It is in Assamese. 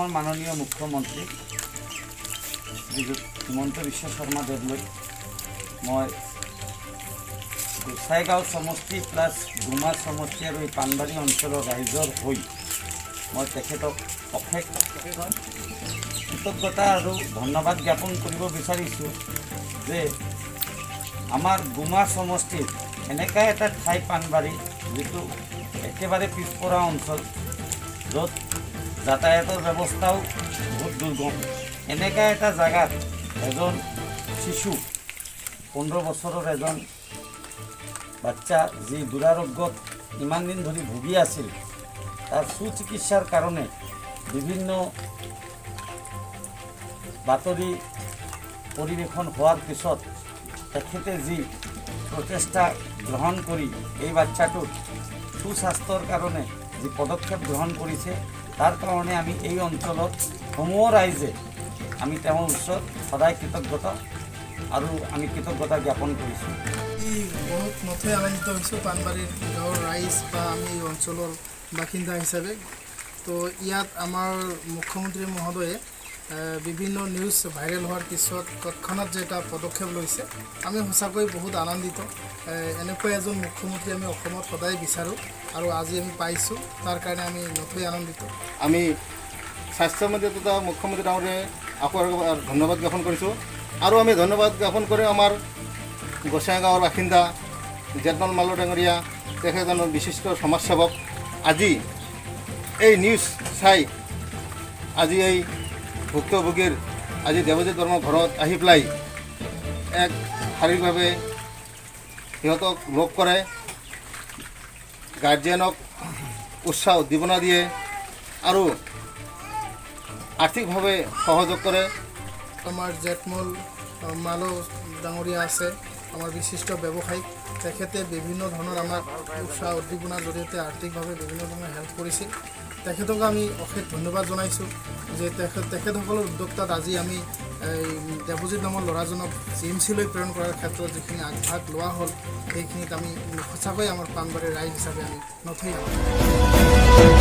অসমৰ মাননীয় মুখ্যমন্ত্ৰী শ্ৰীযুত হিমন্ত বিশ্ব শৰ্মাদেৱলৈ মই গোসাইগাঁও সমষ্টি প্লাছ গুমা সমষ্টি আৰু এই পাণবাৰী অঞ্চলৰ ৰাইজৰ হৈ মই তেখেতক অশেষ কৃতজ্ঞতা আৰু ধন্যবাদ জ্ঞাপন কৰিব বিচাৰিছোঁ যে আমাৰ গুমা সমষ্টিৰ এনেকুৱা এটা ঠাই পাণবাৰী, যিটো একেবাৰে পিছপৰা অঞ্চল, য'ত যাতায়াতৰ ব্যৱস্থাও বহুত দুৰ্গম, এনেকুৱা এটা জেগাত এজন শিশু, 15 বছৰৰ এজন বাচ্চা, যি দুৰাৰোগ্যত ইমান দিন ধৰি ভুগি আছিল, তাৰ সুচিকিৎসাৰ কাৰণে বিভিন্ন বাতৰি পৰিৱেশন হোৱাৰ পিছত তেখেতে যি প্ৰচেষ্টা গ্ৰহণ কৰি এই বাচ্চাটোৰ সুস্বাস্থ্যৰ কাৰণে যি পদক্ষেপ গ্ৰহণ কৰিছে, তাৰ কাৰণে আমি এই অঞ্চলত সমূহ ৰাইজে আমি তেওঁৰ ওচৰত সদায় কৃতজ্ঞতা আৰু আমি কৃতজ্ঞতা জ্ঞাপন কৰিছোঁ। বহুত নথৈ আনন্দিত হৈছোঁ পাণবাৰীৰ গাঁৱৰ ৰাইজ বা আমি এই অঞ্চলৰ বাসিন্দা হিচাপে। তো ইয়াত আমাৰ মুখ্যমন্ত্ৰী মহোদয়ে বিভিন্ন নিউজ ভাইৰেল হোৱাৰ পিছত তৎক্ষণাত যে এটা পদক্ষেপ লৈছে, আমি সঁচাকৈ বহুত আনন্দিত। এনেকুৱা এজন মুখ্যমন্ত্ৰী আমি অসমত সদায় বিচাৰোঁ আৰু আজি আমি পাইছোঁ, তাৰ কাৰণে আমি নথৈ আনন্দিত। আমি স্বাস্থ্যমন্ত্ৰী তথা মুখ্যমন্ত্ৰী ডাঙৰীয়াই আকৌ এবাৰ ধন্যবাদ জ্ঞাপন কৰিছোঁ আৰু আমি ধন্যবাদ জ্ঞাপন কৰি আমাৰ গোসাইগাঁৱৰ বাসিন্দা জেঠমল মাল্য ডাঙৰীয়া, তেখেত এজন বিশিষ্ট সমাজসেৱক। আজি এই নিউজ চাই আজি এই ভুক্তভোগীৰ আজি দেৱজিৎ বৰ্মাৰ ঘৰত আহি পেলাই এক শাৰীৰিকভাৱে সিহঁতক লগ কৰে, গাৰ্জিয়ানক উৎসাহ উদ্দীপনা দিয়ে আৰু আৰ্থিকভাৱে সহযোগ কৰে। আমাৰ জেঠমল মালো ডাঙৰীয়া আছে, আমাৰ বিশিষ্ট ব্যৱসায়িক। তেখেতে বিভিন্ন ধৰণৰ আমাক উৎসাহ উদ্দীপনাৰ জৰিয়তে আৰ্থিকভাৱে বিভিন্ন ধৰণৰ হেল্প কৰিছিল। তেখেতক আমি অশেষ ধন্যবাদ জনাইছোঁ যে তেখেতসকলৰ উদ্যোক্তাত আজি আমি এই দেৱজিৎ নামৰ ল'ৰাজনক জি এম চিলৈ প্ৰেৰণ কৰাৰ ক্ষেত্ৰত যিখিনি আগভাগ লোৱা হ'ল, সেইখিনিত আমি সঁচাকৈ আমাৰ পাণবাৰীৰ ৰাইজ হিচাপে আমি নথৈ আনন্দিত।